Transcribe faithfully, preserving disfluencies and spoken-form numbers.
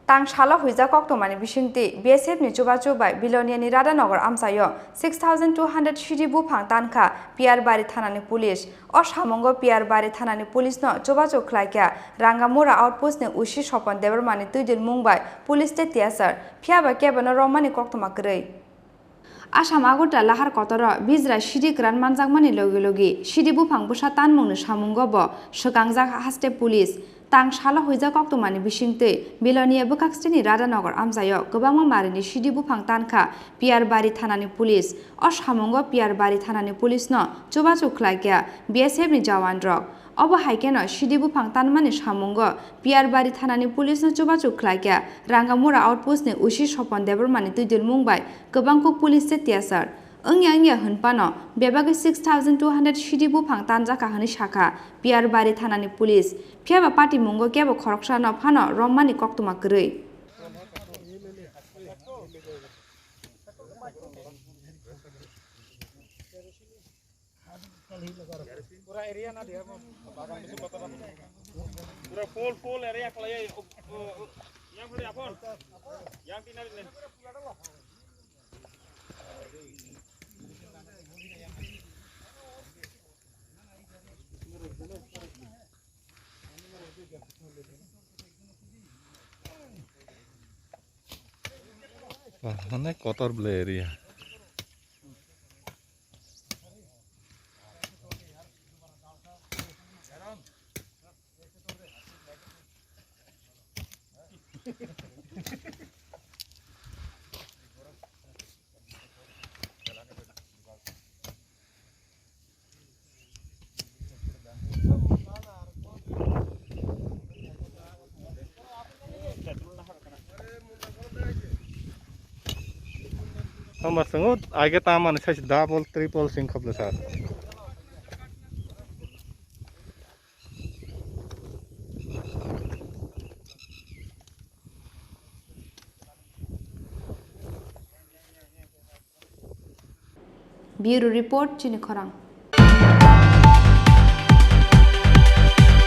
Tang salo huijak koktwmani bisingtwi B S F ni chubachu bai Bilonia ni Radhanagar amchaio six thousand two hundred sidi buphang tankha Piyarbari thanani police. O samungo Piyarbari thanani police no chubachu khlaikha Rangamura outpost ni O C Sopon Debbarma ni twidulmung bai police tei tiyasar, phiyaba kebono romani koktwma kwrwi. Assam Agartala lahar kotoro bijra sidi kwran manjakmani logi logi sidi buphang bwsa tanmungni samungo bo swkangjak haste police. Tang salo huijak koktwmani bisingtwi Bilonia bwkhaksteni Radhanagar amchaio kwbangma marini sidi buphang tankha Piyarbari thanani police. O samungo Piyarbari thanani police no chubachu khlaikha B S F ni jawan rok. Obo hai kheno sidi buphang tanmani samungo Piyarbari thanani police no chubachu khlaikha Rangamura outpost ni O C Sopon Debbarma ni twidulmung bai kwbang kuk police tei tiyasar. Wngya wngya hwnphano bebagwi six thousand two hundred sidi buphang tanjakha hwnwi sakha Piyarbari thanani police. Phiyaba patimungo kebo khoroksano phano romani koktwma kwrwi. पूरा एरिया ना दिया, पूरा full full area खलाया। Yang hore apon, yang tina rin. Wah, mana kotor bela area. Hamba swngo, age ta mani sai double, triple sing khoplo sir. Bureau Report, Chini Khorang.